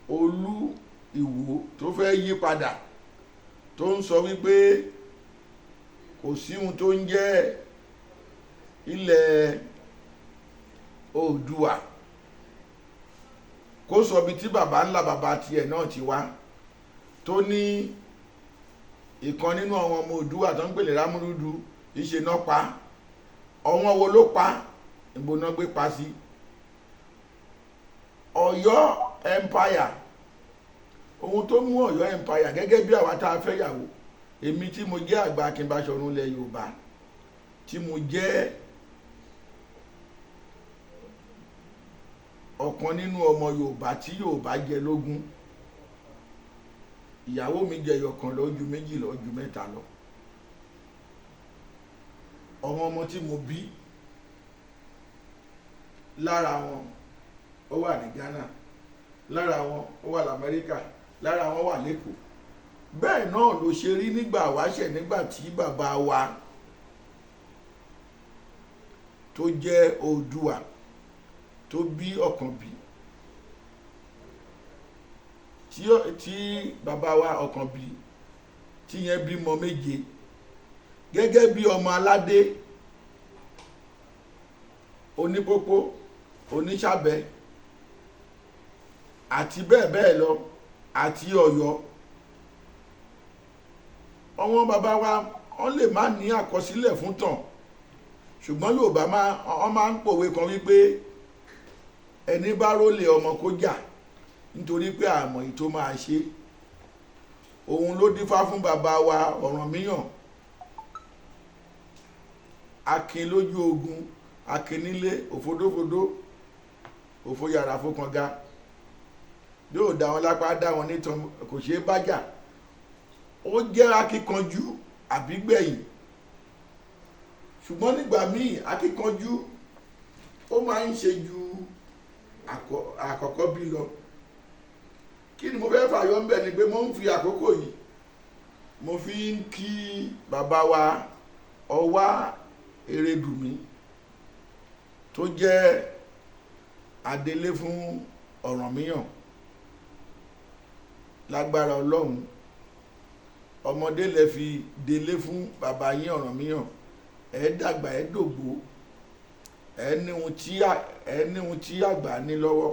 Olú Ìwó tó fẹ́ yí padà, tó ń sọ wípé kò sí ohun tó ń jẹ́ ilẹ̀ Oòduà, kó sọ bí tí baba ńlá baba tiẹ̀ náà ti wá, tó ní ìkan nínú àwọn ọmọ Oòduà tó ń pè ní Rámúrúdu ìṣe náà pa. Ọ̀wọ́n wo ló pa? Ìgbóná gbé pa sí Ọ̀yọ́ Empire. Ohun tó mú Ọ̀yọ́ Empire, gẹ́gẹ́ bí àwa tá a fẹ́ yàwó, èmi tí mo jẹ́ àgbà Akin Baṣọ̀run ilẹ̀ Yorùbá, tí mo jẹ́ ọ̀kan nínú ọmọ Yorùbá tí Yorùbá jẹ lógún, ìyàwó mi jẹ ẹyọkan lọ, ju méjì lọ, ju mẹ́ta lọ. Àwọn ọmọ tí mo bí, lára wọn ó wà ní Ghana, lára wọn ó wà lamẹ́ríkà, lára wọn wà lẹ́kọ̀ọ́. Bẹ́ẹ̀ náà ló ṣe rí nígbà wáṣẹ̀, nígbà tí bàbá wa tó jẹ́ Oòduà tó bí Ọ̀kànbí, tí bàbá wa Ọ̀kànbí tí yẹn bímọ méje gẹ́gẹ́ bí ọmọ aládé, onípópó, oníṣàbẹ àti bẹ́ẹ̀ bẹ́ẹ̀ lọ, àti Ọ̀yọ́. Àwọn bàbá wa, wọ́n lè má ní àkọsílẹ̀ fún tàn, ṣùgbọ́n Yorùbá wọ́n máa ń pòwe kan wípé ẹni bá rólé ọmọ kó jà, nítorí pé àmọ́ èyí tó máa ṣe. Òun ló dífá fún bàbá wa Ọ̀rànmíyàn, akin lójú ogun, akin nílé, òfodófodó, òfòyàrá fòkànga, yóò dá wọn lápá, dá wọn nítan, kò ṣeé bájà. Ó jẹ́ akíkanjú àbígbẹ̀yìn, ṣùgbọ́n nígbà míì akíkanjú ó máa ń ṣe ju àkọ́kọ́ bí lọ. Kí ni mo fẹ́ fàyọ ńbẹ̀ ni pé mo ń fi àkókò yìí, mo fi ń kí bàbá wa Ọwá Erédùmí tó jẹ́ adelé fún Ọ̀rànmíyàn. Lágbára Ọlọ́run, ọmọdé lẹ fi delé fún bàbá yín Ọ̀rànmíyàn, ẹ dàgbà, ẹ dògbó, ẹ ní ohun tí àgbà ní lọ́wọ́.